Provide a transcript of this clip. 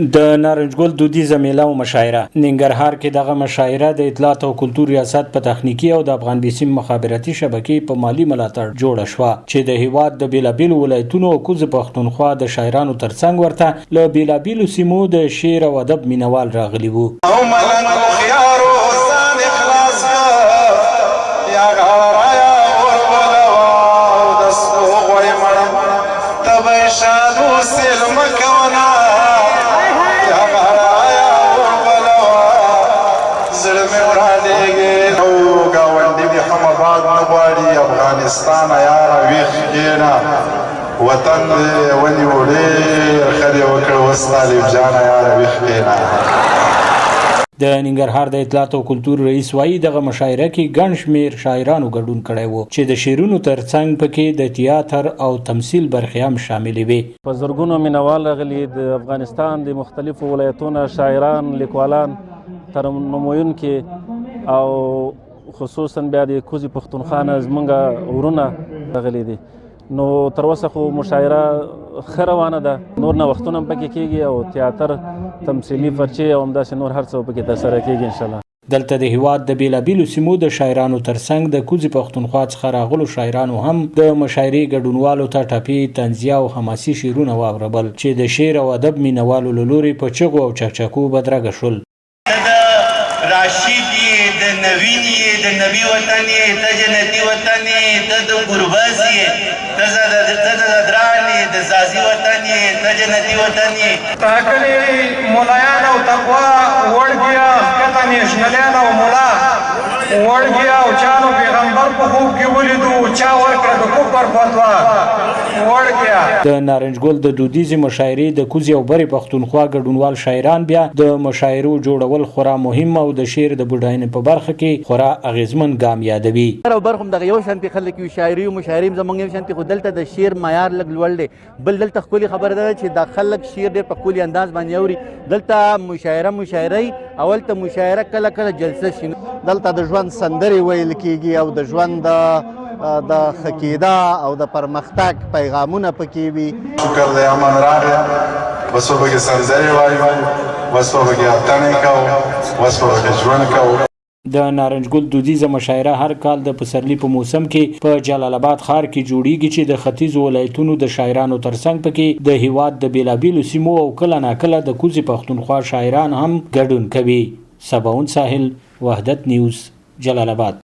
د نارنج ګل دودیزه میله او مشاعره. ننګرهار کې دغه مشاعره د اطلاعات او کلتور ریاست په تخنیکي او د افغان بیسیم مخابراتي شبکې په مالي ملاتړ جوړه شوه چې د هیواد د بیلابیلو ولایتونو او کوزې پښتونخوا د شاعرانو ترڅنګ ورته له بیلابیلو سیمو د شعر او ادب مینوال راغلي وو. او ملنګ هوښیارو ځان یې خلاص کړ بیا غاړه رایا اور بلوه او د سپو غوی مړه ته به یې شاد اوسې لمه کوه نه بیا غاړه رایا اور بلوه زړه مې ورانېږي. او ګاونډي دې هم اباد نه غواړي افغانستانه یاره ویښ کېنه وطن دې ونیو ډېر ښه دې وکړ اوس طالب جانه یاره ویښ کېنه. د ننګرهار د اطلاعات او کلتور رئیس وايي، دغه مشاعره کې ګڼ شمېر شاعرانو ګډون کړی و، چې د شعرونو ترڅنګ پکې د تیاتر او تمثیل برخې هم شاملې وې. په زرګونو مینوال راغلي، د افغانستان د مختلفو ولایتونو شاعران، لیکوالان، ترنمویونکي او خصوصا بیا د کوزې پښتونخوا نه زمونږ ورونه راغلي دي. نو تر اوسه خو مشاعره ښه روانه ده، نور نوښتونه هم پکې کېږي او تیاتر، تمثیلي فرچې او همداسې نور هر څه پکې ترسره کېږي انشاءالله. دلته د هیواد د بیلابیلو سیمو د شاعرانو ترڅنګ د کوزې پښتونخوا څخه راغلو شاعرانو هم د مشاعرې ګډونوالو ته ټپې، طنزیه او حماسي شعرونه واورول چې د شعر او ادب مینوالو له لورې په چغو او چکچکو بدرګه شول. ته د راشد یې د نوین یې د نبي وطن یې ته جنتي وطن یې ته د ګربز یې ته ته د ځدران یې د ځاځي وطن یې ته جنتي وطن یې. ټاکلي ملایان او تقوا وړګیا ښکته نیشنلیان او ملا وړګیا او چا نو پیغمبر په خوب کې ولیدو چا ورکړه د کفر فتوا وړګیا. د نارنج ګل د دودیزې مشاعرې د کوزې او برې پښتونخوا ګډونوال شاعران بیا د مشاعرو جوړول خورا مهم او د شعر د بډاینې په برخه کې خورا اغېزمن ګام یادوي. لر او بر خو همدغه یو شانتې خلک یو، شاعري او مشاعرې هم زموږ یو شانتې، خو دلته د شعر معیار لږ لوړ دی. بل دلته ښکلې خبره ده چې دا خلک شعر ډېر په ښکلي انداز باندې اوري. دلته مشاعره مشاعره وي او هلته مشاعره کله کله جلسه شي. دلته د ژوند سندرې ویل کېږي او د ژوند د ښه کېدا او د پرمختګ پیغامونه پکې وي. شکر دی امن راغی، اوس به پکې سندرې وایو، اوس به پکې اتڼې کوو، اوس به پکې ژوند کوو. د نارنج ګل دودیزه مشاعره هر کال د پسرلي په موسم کې په جلال اباد ښار کې جوړیږي چې د ختیځو ولایتونو د شاعرانو ترڅنګ پکې د هیواد د بیلابیلو سیمو او کله ناکله د کوزې پښتونخوا شاعران هم ګډون کوي. سباوون ساحل، وحدت نیوز، جلال اباد.